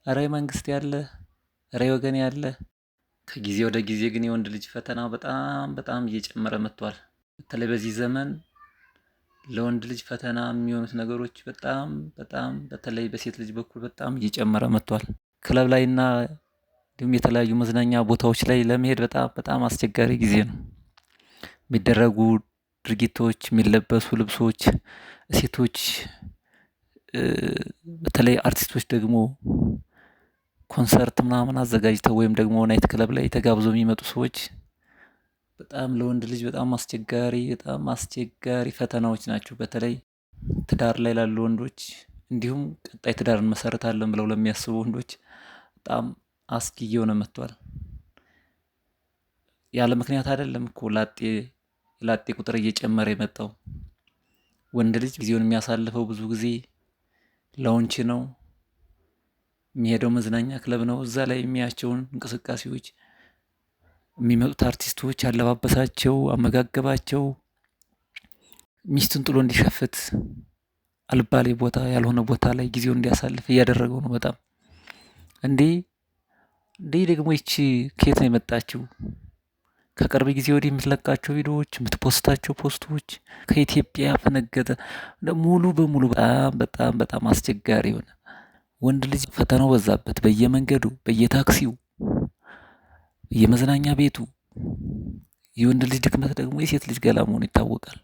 እረ መንግስት ያለ፣ እረ ወገን ያለ። ከጊዜ ወደ ጊዜ ግን የወንድ ልጅ ፈተና በጣም በጣም እየጨመረ መጥቷል። በተለይ በዚህ ዘመን ለወንድ ልጅ ፈተና የሚሆኑት ነገሮች በጣም በጣም በተለይ በሴት ልጅ በኩል በጣም እየጨመረ መጥቷል። ክለብ ላይና እንዲሁም የተለያዩ መዝናኛ ቦታዎች ላይ ለመሄድ በጣም በጣም አስቸጋሪ ጊዜ ነው። የሚደረጉ ድርጊቶች፣ የሚለበሱ ልብሶች፣ ሴቶች በተለይ አርቲስቶች ደግሞ ኮንሰርት ምናምን አዘጋጅተው ወይም ደግሞ night club ላይ ተጋብዘው የሚመጡ ሰዎች በጣም ለወንድ ልጅ በጣም አስቸጋሪ በጣም አስቸጋሪ ፈተናዎች ናቸው። በተለይ ትዳር ላይ ላሉ ወንዶች እንዲሁም ቀጣይ ትዳር እንመሰርታለን ብለው ለሚያስቡ ወንዶች በጣም አስጊ እየሆነ መጥቷል። ያለ ምክንያት አይደለም እኮ ላጤ ቁጥር እየጨመረ የመጣው። ወንድ ልጅ ጊዜውን የሚያሳልፈው ብዙ ጊዜ lounge ነው፣ የሚሄደው መዝናኛ ክለብ ነው። እዛ ላይ የሚያቸውን እንቅስቃሴዎች፣ የሚመጡት አርቲስቶች አለባበሳቸው፣ አመጋገባቸው ሚስቱን ጥሎ እንዲሸፍት፣ አልባሌ ቦታ ያልሆነ ቦታ ላይ ጊዜውን እንዲያሳልፍ እያደረገው ነው። በጣም እንዴ እንዴ ደግሞ ይቺ ከየት ነው የመጣችው? ከቅርብ ጊዜ ወዲህ የምትለቃቸው ቪዲዮዎች፣ የምትፖስታቸው ፖስቶች ከኢትዮጵያ ያፈነገጠ ሙሉ በሙሉ በጣም በጣም በጣም አስቸጋሪ የሆነ ወንድ ልጅ ፈተናው በዛበት። በየመንገዱ፣ በየታክሲው፣ በየመዝናኛ ቤቱ የወንድ ልጅ ድክመት ደግሞ የሴት ልጅ ገላ መሆኑ ይታወቃል።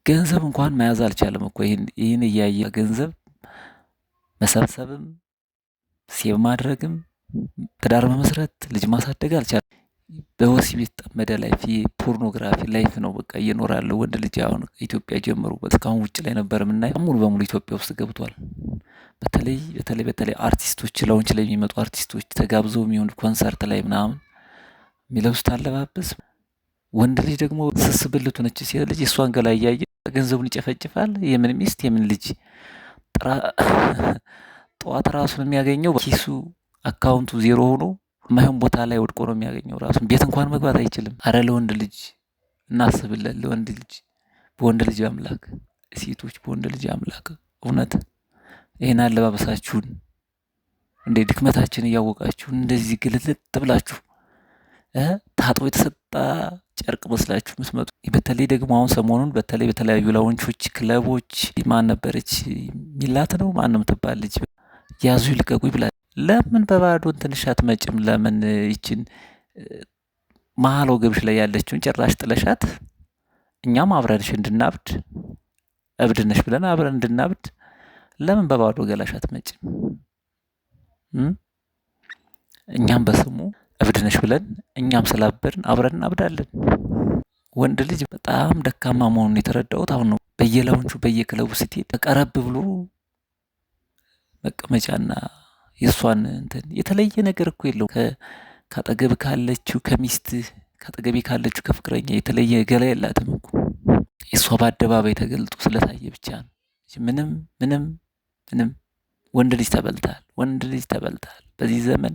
ገንዘብ እንኳን መያዝ አልቻለም እኮ። ይህን እያየ ገንዘብ መሰብሰብም save ማድረግም ትዳር መመስረት ልጅ ማሳደግ አልቻለም። በወሲብ የተጠመደ life፣ የ pornography life ነው በቃ እየኖረ ያለው ወንድ ልጅ። አሁን ኢትዮጵያ ጀምሮ እስካሁን ውጭ ላይ ነበር የምናየው፣ ሙሉ በሙሉ ኢትዮጵያ ውስጥ ገብቷል። በተለይ በተለይ በተለይ አርቲስቶች፣ lounge ላይ የሚመጡ አርቲስቶች ተጋብዘው የሚሆን ኮንሰርት ላይ ምናምን የሚለብሱት አለባበስ፣ ወንድ ልጅ ደግሞ ስስ ብልቱ ነች ሴት ልጅ፣ የእሷን ገላ እያየ ገንዘቡን ይጨፈጭፋል። የምን ሚስት የምን ልጅ? ጠዋት ራሱን የሚያገኘው ኪሱ አካውንቱ ዜሮ ሆኖ የማይሆን ቦታ ላይ ወድቆ ነው የሚያገኘው ራሱን። ቤት እንኳን መግባት አይችልም። አረ ለወንድ ልጅ እናስብለን። ለወንድ ልጅ በወንድ ልጅ አምላክ፣ ሴቶች በወንድ ልጅ አምላክ፣ እውነት ይህን አለባበሳችሁን እንደ ድክመታችን እያወቃችሁ እንደዚህ ግልልጥ ብላችሁ ታጥቦ የተሰጣ ጨርቅ መስላችሁ የምትመጡ፣ በተለይ ደግሞ አሁን ሰሞኑን በተለይ በተለያዩ lounge ኦች፣ ክለቦች ማን ነበረች፣ ሚላት ነው ማን ነው የምትባል ልጅ ያዙ ይልቀቁ ይብላል። ለምን በባዶ እንትንሽ አትመጭም? ለምን ይችን መሀል ወገብሽ ላይ ያለችውን ጭራሽ ጥለሻት እኛም አብረንሽ እንድናብድ፣ እብድ ነሽ ብለን አብረን እንድናብድ ለምን በባዶ ገላሽ አትመጭም? እኛም በስሙ እብድ ነሽ ብለን እኛም ስላበድን አብረን እናብዳለን። ወንድ ልጅ በጣም ደካማ መሆኑን የተረዳሁት አሁን ነው። በየ lounge ኡ በየክለቡ ስትሄድ ቀረብ ብሎ መቀመጫና የእሷን እንትን የተለየ ነገር እኮ የለውም። ካጠገብ ካለችው ከሚስትህ፣ ካጠገቤ ካለችው ከፍቅረኛ የተለየ ገላ የላትም እኮ። የእሷ በአደባባይ ተገልጦ ስለታየ ብቻ ነው። ምንም ምንም ምንም ወንድ ልጅ ተበልተሃል። ወንድ ልጅ ተበልተሃል። በዚህ ዘመን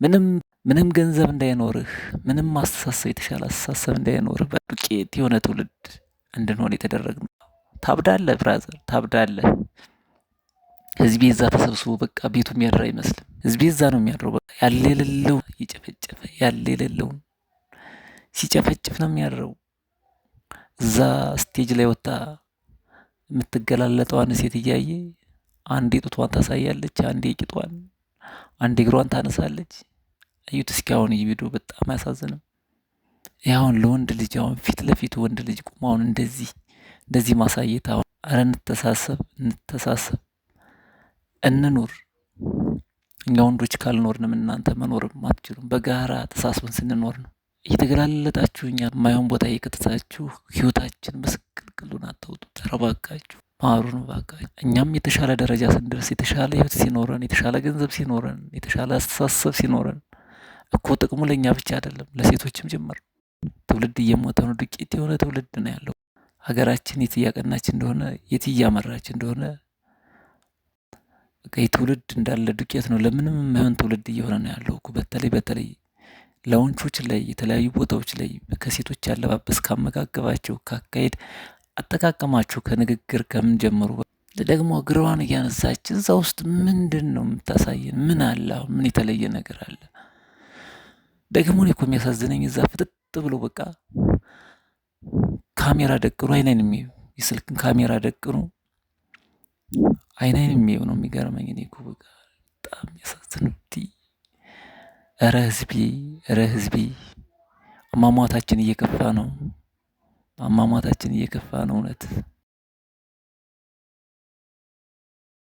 ምንም ምንም ገንዘብ እንዳይኖርህ፣ ምንም አስተሳሰብ የተሻለ አስተሳሰብ እንዳይኖርህ በዱቄት የሆነ ትውልድ እንድንሆን የተደረግነው። ታብዳለህ brother፣ ታብዳለህ። ህዝቤ እዛ ተሰብስቦ በቃ ቤቱ የሚያድር አይመስልም። ህዝቤ እዛ ነው የሚያድረው። በቃ ያለ የሌለው እየጨፈጨፈ ያለ የሌለውን ሲጨፈጭፍ ነው የሚያድረው። እዛ stage ላይ ወጣ የምትገላለጠዋን ሴት እያየ አንዴ ጡቷን ታሳያለች፣ አንዴ ቂጧን፣ አንዴ እግሯን ታነሳለች። እዩት እስኪ አሁን ይህ ቪዲዮ በጣም አያሳዝንም? ይህ አሁን ለወንድ ልጅ አሁን ፊት ለፊት ወንድ ልጅ ቁሞ አሁን እንደዚህ እንደዚህ ማሳየት አሁን፣ ኧረ እንተሳሰብ፣ እንተሳሰብ፣ እንኑር። እኛ ወንዶች ካልኖርንም እናንተ መኖርም አትችሉም። በጋራ ተሳስበን ስንኖር ነው። እየተገላለጣችሁ እኛ የማይሆን ቦታ እየከተታችሁ ህይወታችን ምስቅልቅሉን አታውጡት። ኧረ እባካችሁ ማሩን እባካችሁ። እኛም የተሻለ ደረጃ ስንደርስ፣ የተሻለ ህይወት ሲኖረን፣ የተሻለ ገንዘብ ሲኖረን፣ የተሻለ አስተሳሰብ ሲኖረን እኮ ጥቅሙ ለእኛ ብቻ አይደለም ለሴቶችም ጭምር። ትውልድ እየሞተ ነው። ዱቄት የሆነ ትውልድ ነው ያለው። ሀገራችን የት እያቀናች እንደሆነ፣ የት እያመራች እንደሆነ፣ በቃ የትውልድ እንዳለ ዱቄት ነው። ለምንም የማይሆን ትውልድ እየሆነ ነው ያለው እኮ። በተለይ በተለይ lounge ኦች ላይ፣ የተለያዩ ቦታዎች ላይ ከሴቶች አለባበስ፣ ካመጋገባቸው፣ ካካሄድ አጠቃቀማቸው፣ ከንግግር ከምን ጀምሩ ደግሞ እግሯን እያነሳች እዛ ውስጥ ምንድን ነው የምታሳየን? ምን አለ? አሁን ምን የተለየ ነገር አለ? ደግሞ እኔ እኮ የሚያሳዝነኝ እዛ ፍጥጥ ብሎ በቃ ካሜራ ደቅኖ አይን አይን የሚያዩ፣ የስልክን ካሜራ ደቅኖ አይን አይን የሚያዩ ነው የሚገርመኝ። እኔ እኮ በቃ በጣም የሚያሳዝነው። ኧረ ህዝቤ፣ ኧረ ህዝቤ፣ አሟሟታችን እየከፋ ነው። አሟሟታችን እየከፋ ነው እውነት።